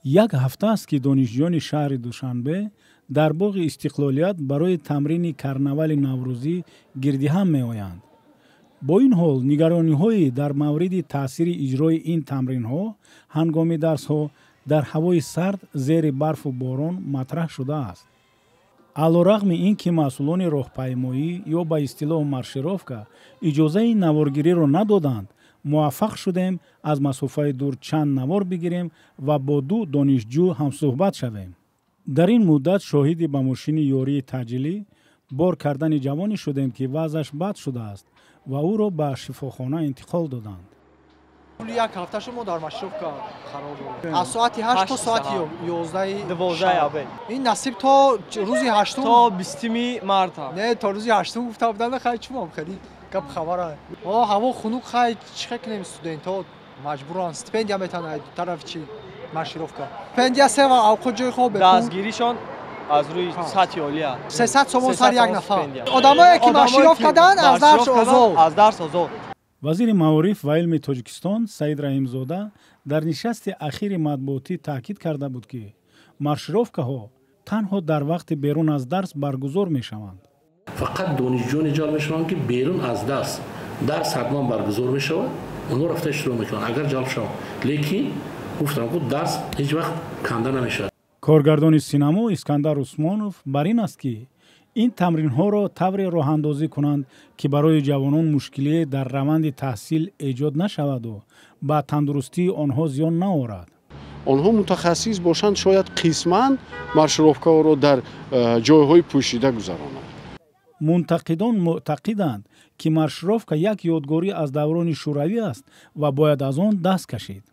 Як ҳафта аст, ки донишҷӯёни шаҳри Душанбе дар боғи Истиқлолият барои тамрини карнавали наврӯзӣ гирдиҳам меоянд. Бо ин ҳол, нигарониҳое дар мавриди таъсири иҷрои ин тамринҳо ҳангоми дарсҳо дар ҳавои сард, зери барфу борон матраҳ шудааст. Алорағми ин ки масъулони роҳпаймоӣ ё ба истилоҳ маршировка иҷозаи наворгириро надоданд, муваффақ шудем аз масофаи дур чанд навор бигирем ва бо ду донишҷӯ ҳамсӯҳбат шавем. Дар ин муддат шоҳиди ба мошини ёрии таъҷилӣ бор кардани ҷавоне шудем, ки вазъаш бад шудааст ва ӯро ба шифохона интиқол доданд. Як ҳафта шумо дар маршировка қарор дорем, аз соати 8 то соати 11. 12. Ин насиб то рӯзи ҳаштум. То 20-уми марта. Не, то рӯзи ҳаштум гуфта буданд. Хай, чумам хеле гап хабара. О, ҳаво хунук, хай, чӣ кунем? Студентҳо маҷбуранд, стипендия метанад тарафи чи маршировка, стипендия се ва авқот, ҷои хоб. Дастгиришон аз рӯи сатҳи олия. 300 сомон сар як нафар. Одамое ки маршировка дан, аз дарс озод. Аз дарс озод. Вазири маориф ва илми Тоҷикистон Саид Раҳимзода дар нишасти ахири матбуотӣ таъкид карда буд, ки маршировкаҳо танҳо дар вақти берун аз дарс баргузор мешаванд. Фақат донишҷӯёне ҷалб мешаванд, ки берун аз дарс, дарс ҳатман баргузор мешавад, онҳо рафта иштирок мекунанд, агар ҷалб шаванд. Лекин гуфтам ку, дарс ҳеҷ вақт канда намешавад. Коргардони синамо Искандар Усмонов бар ин аст, ки ин тамринҳоро тавре роҳандозӣ кунанд, ки барои ҷавонон мушкилие дар раванди таҳсил эҷод нашаваду ба тандурустии онҳо зиён наорад. Онҳо мутахассис бошанд, шояд қисман маршировкаҳоро дар ҷойҳои пӯшида гузаронанд. Мунтақидон мӯътақиданд, ки маршировка як ёдгорӣ аз даврони шӯравӣ аст ва бояд аз он даст кашид.